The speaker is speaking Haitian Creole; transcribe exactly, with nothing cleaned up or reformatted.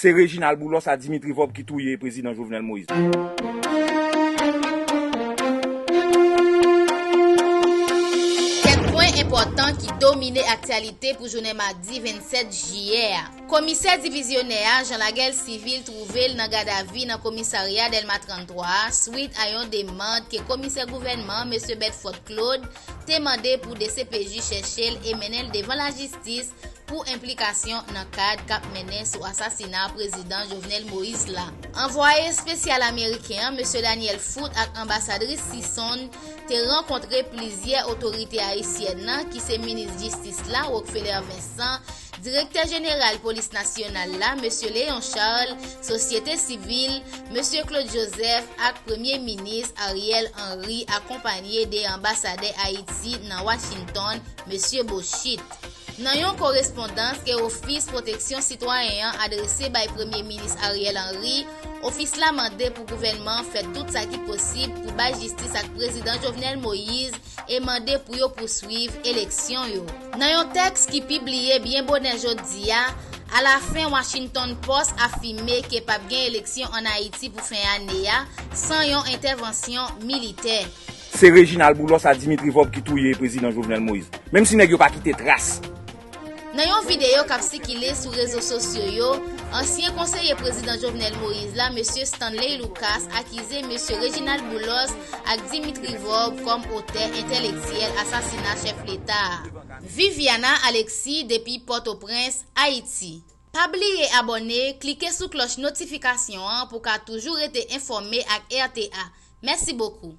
Se Reginald Boulos ak Dimitri Vorbe ki touye prezidan Jovenel Moïse. Kèk pwen enpòtan ki domine aktyalite pou jounen madi vennsèt jiyè a. Komisè divizyonè a, Jean Laguerre Civil, twouve l nan gadavi nan komisarya Dèlma tranntwa a, swit a yon demann ke komisè gouvènman an, mesye Bedford Claude, te mande pou D C P J chèche l e mennen l devan lajistis pou enplikasyon nan kad k ap mennen sou asasina prezidan Jovenel Moïse la. Anvwaye espesyal ameriken an, mesye Daniel Foote, ak anbasadris Sison te rankontre plizyè otorite ayisyèn nan, ki se minis jistis la, Rockefeller Vincent, direktè jeneral polis nasyonal la, mesye Léon Charles, sosyete sivil, mesye Claude Joseph, ak premye minis Ariel Henry, akonpaye de anbasadè Ayiti nan Washington, mesye Bochit. Nan yon korespondans ke Ofis Pwoteksyon Sitwayen an adrese bay Premye Minis Ariel Henry, ofis la mande pou gouvènman an fè tout sa ki posib pou bay jistis ak Prezidan Jovenel Moïse e mande pou yo pouswiv eleksyon yo. Nan yon tèks ki pibliye byen bonè jodi a, alafen Washington Post afime ke p ap gen eleksyon ann Ayiti pou fen ane a san yon entèvansyon militè. Se Reginald Boulos ak Dimitri Vorbe ki touye prezidan Jovenel Moïse. Menm si nèg yo pa kite tras. Nan yon videyo k ap sikile sou rezo sosyo yo, ansyen konseye prezidan Jovenel Moïse la, mesye Stanley Lucas, akize mesye Reginald Boulos ak Dimitri Vorbe kòm otè entèlektyèl asasina chèf leta a. Viviana Alexis depi Pòtoprens, Ayiti. Pa bliye abòne, klike sou klòch notifikasyon an pou w ka toujou rete enfòme ak R T A. Mèsi bokou.